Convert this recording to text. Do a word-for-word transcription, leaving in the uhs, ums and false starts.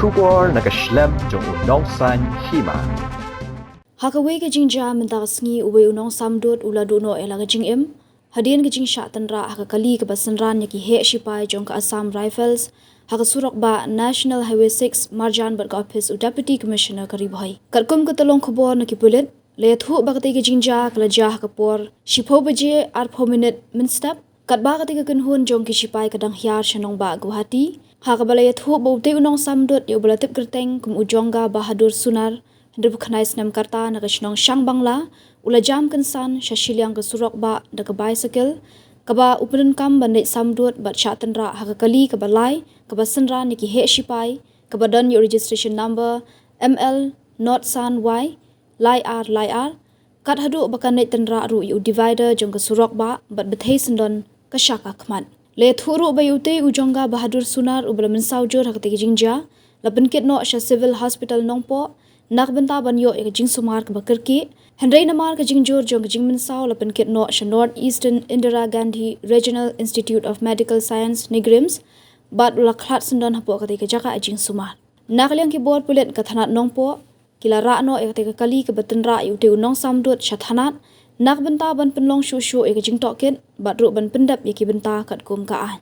Khubor na ka shlem jong u nongsan hima. Ha kawei ka jingjia mynta ka sngi, uwei u nongsam dud u la duh noh ïa la ka jingim hadien ka jingshah tynrah ha ka kali kaba synran ïa ki heh shipai jong ka Assam Rifles ha ka surok bah National Highway six, marjan bad ka ophis u Deputy Commissioner ka Ri Bhoi. Katkum ka tyllong khubor na ki pulit, la ïathuh ba katei ka jingjia ka la jia ha ka por shiphew baje arphew minit mynstep, katba katei ka kynhun jong ki shipai ka dang hiar sha nongbah Guwahati, ha kaba la ïathuh ba utei u nongsam dud ïa uba la tip kyrteng kum u Jonga Bahadur Sunar, hynriewphew khyndai snem ka rta, na ka shnong Shangbangla, u la jam kynsan sha shiliang ka surok bah da ka bicycle, kaba u pyndonkam ban leit sam dud bad shah tynrah ha ka kali kaba lai kaba synran ïa ki heh shipai, kaba don ïa u registration number M L not san Y lai ar lai ar, kat haduh ba kan leit tynrah ruh ïa u divider jong ka surok bah bad bthei syndon ka shaka khmat. La ïathuh ruh ba ïa utei u Jonga Bahadur Sunar uba la mynsaw jur ha katei ka jingjia, la pynkit noh sha Civil Hospital Nongpoh na ka bynta ban ïoh ïa ka jingsumar kaba kyrkieh, hynrei namar ka jingjur jong ka jingmynsaw, la pynkit noh sha North Eastern Indira Gandhi Regional Institute of Medical Science, NEIGRIHMS, bad u la khlad syndon hapoh katei ka jaka jingsumar. Na ka liang ki bor pulit ka thanat Nongpoh, ki la rah noh ïa katei ka kali kaba tynrah ïa utei u nongsam dud sha thanat na ka bynta ban pynlong shuh shuh ïa ka jingtohkit bad ruh ban pyndep ïa ki bynta katkum ka aiñ.